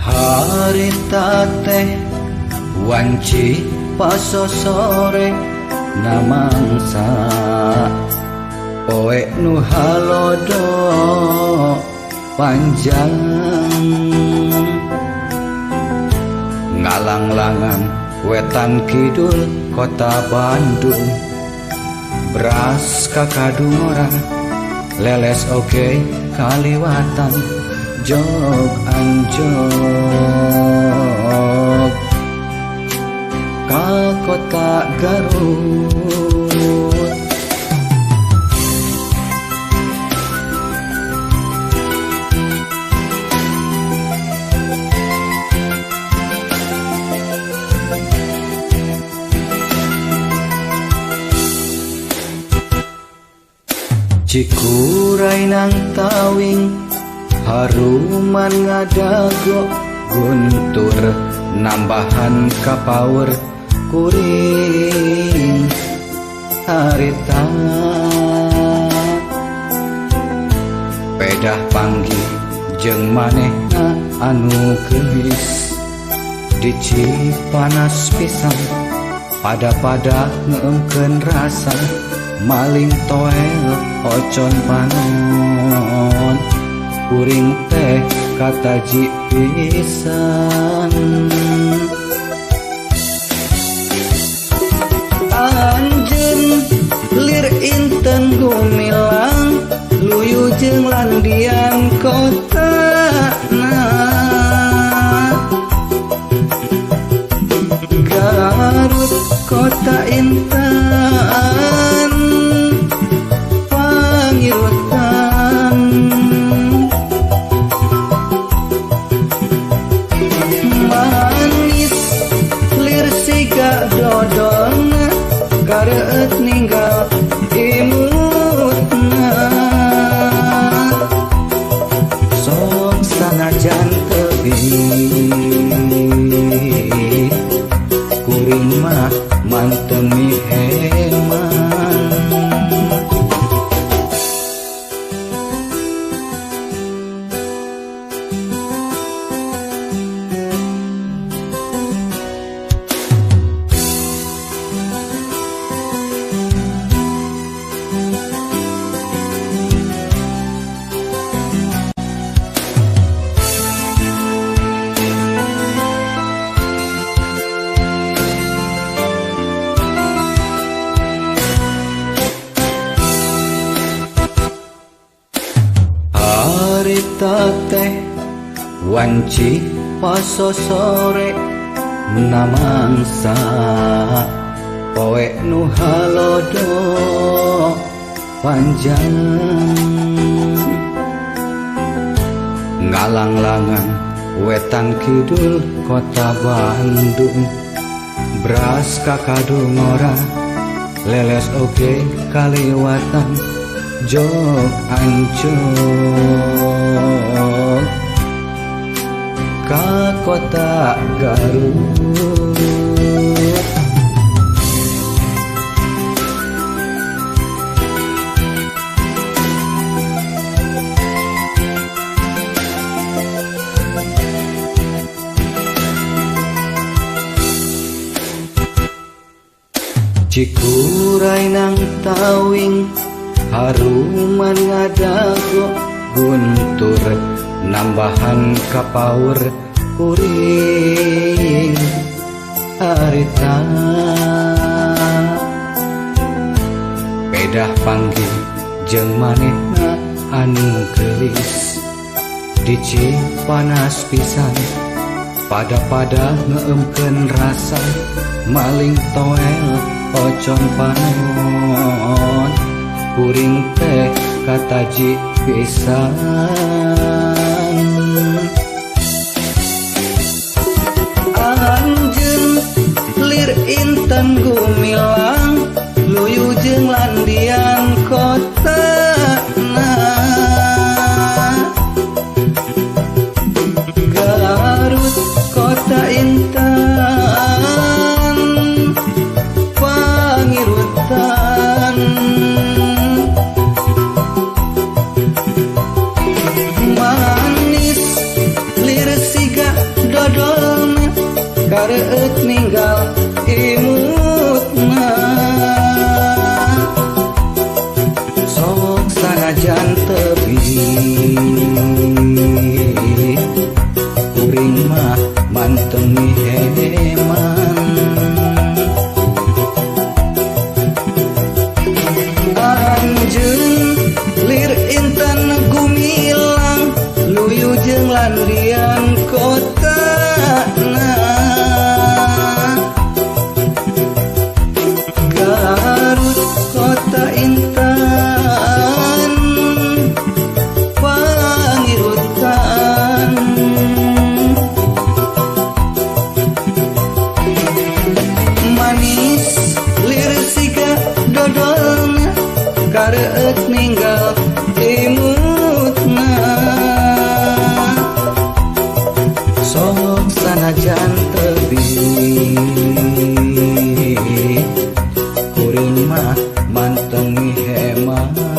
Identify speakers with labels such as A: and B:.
A: Harita teh wanci pasosore namangsa poe nu halodo panjang ngalanglangan wetan kidul kota Bandung beras kakadungora leles oge kaliwatan jog anjog ka kota Garut. Cikuray nang tawing haruman ngadago guntur nambahan kapaur kuring harita pedah panggih jeung manehna anu geulis di Cipanas pisan pada-pada ngeungkeun rasa maling toel ocon panon kuring teh kataji pisan. Anjeun lir inten gumilang luyu jeung landian kotana Garut kota intan pangirutan manis lir siga dodolna kareut ninggal imutna sok sanajan teuing kuring mah mantemi heman. Harita teh wanci pasosore namangsa poe nu halodo panjang ngalanglangan wetan kidul kota Bandung beras kakadungora leles oge kaliwatan jog ancog ka kota Garut. Cikuray nang tawing haruman ngadago guntur nambahan kapaur kuring harita pedah panggih jeung manehna anu geulis di Cipanas pisan pada-pada ngeumkeun rasa maling toel ocon panon kuring teh kataji pisan. Anjeun lir inten gumilang luyu jeung landian kotana tebih, kuring mah manteng miheman. Anjeun lir intan gumilang, luyu jeung landian kotana. Garut kota intan pangirutan, manis lir siga dodolna, kareueut ninggal imutna. Sok sanajan tebih, kuring mah manteng miheman.